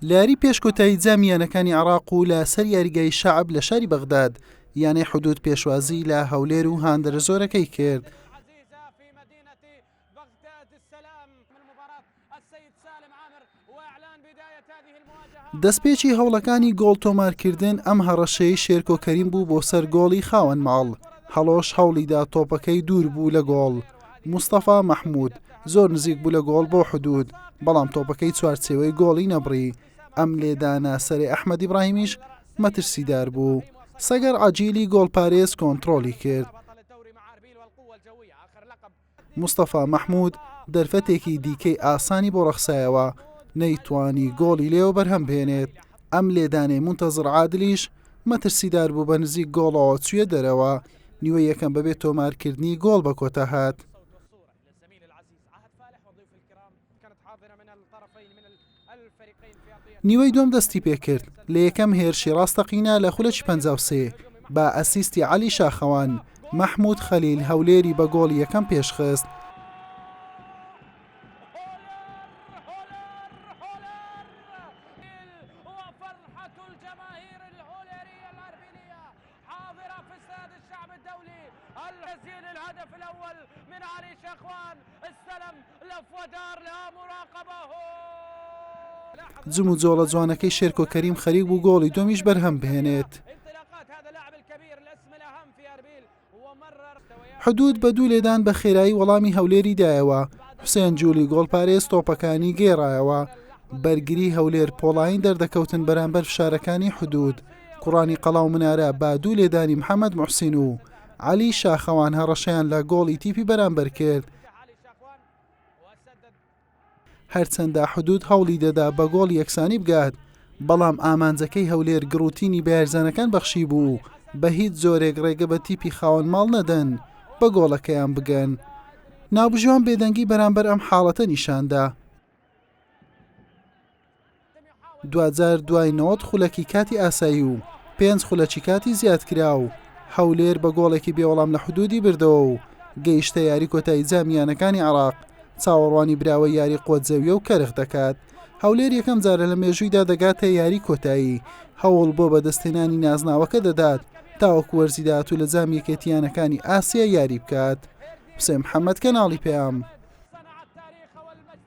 لە یاری پێش کۆتایی جامی یانەکانی عێراق و لە سەر یاریگای شەعب لە شاری بەغداد، یانەی حدود پێشوازی لە هەولێر و هاندەرە زۆرەکەی کرد. دەستپێکی هەوڵەکانی گۆڵ تۆمارکردن ئەم هەڕەشەی شێرکۆ کەریم بوو بۆ سەر گۆڵی خاوەن ماڵ، هەڵۆش هەوڵیدا تۆپەکەی دوور بوو لە گۆڵ، مستەفا مەحمود زۆر نزیک بوو لە گۆڵ بۆ حدود، بەڵام تۆپەکەی چوارچێوەی گۆڵی نەبڕی، ئەم لێدانە سەرەی ئەحمەد ئیبراهیمیش مەترسیدار بوو، سەگەر عەجیلی گۆڵپارێز کۆنتڕۆڵی کرد. مستەفا مەحمود دەرفەتێکی دیکەی ئاسانی بۆ ڕەخسایەوە، نەیتوانی گۆڵی لێوە بەرهەم بهێنێت، ئەم لێدانەی مونتەزڕ عادلیش مەترسیدار بوو بە نزیک گۆڵەوە چوویە دەرەوە، نیوەی یەکەم بەبێ تۆمارکردنی گۆڵ بە کۆتا هات. نیوەی دووەم دەستی پێکرد، لە یەکەم هێرشی ڕاستەقینە لە خولەکی 53 بە ئەسیستی عەلی شاخەوان، مەحمود خەلیل هەولێری بە گۆڵی یەکەم پێشخست. حاضرة في استاد الشعب الدولي التسجيل الهدف الأول من علي شخوان استلم لف ودار لا مراقبة جموجۆڵە جوانەکەی شێرکۆ کەریم خەریک بوو گۆڵی دووەمیش بەرهەم بهێنێت. حدود بە دوو لێدان بە خێرایی وەڵامی هەولێری دایەوە، حوسێن جولی گۆڵپارێز تۆپەکانی گێڕایەوە، بەرگری هەولێر پۆڵایین دەردەکەوتن بەرامبەر فشارەکانی حدود، کوڕانی قەڵا و منارە بە دوو لێدانی محەمەد موحسین و عەلی شاخەوان هەڕەشەیان لە گۆڵی تیپی بەرامبەر کرد. هەرچەندە حدود هەوڵی دەدا بە گۆڵ یەکسانی بگات، بەڵام ئامانجەکەی هەولێر گڕوتینی بە یاریزانەکان بەخشیبوو و بە هیچ جۆرێک ڕێگە بە تیپی خاوەن ماڵ نەدەن بە گۆڵەکەیان بگەن. ناوبژیوان بێدەنگی بەرامبەر ئەم حاڵەتە نیشاندا. دواجار دوای 90 خولەکی کاتی ئاسایی و پێنج خولەکی کاتی زیادکراو، هەولێر بە گۆڵێکی بێوەڵام لە حدودی بردەوە و گەیشتە یاری کۆتایی جامی یانەکانی عێراق، چاوەڕوانی براوەی یاری قوەت زەویە و کەرخ دەکات. هەولێر یەکەم جارە لە مێژوویدا دەگاتە یاری کۆتایی، هەوڵ بۆ بەدەستهێنانی نازناوەکە دەدات تاوەکو وەرزی داهاتوو لە جامی یەکێتی یانەکانی ئاسیا یاری بکات. حوسێن محەمەد، کەناڵی پەیام.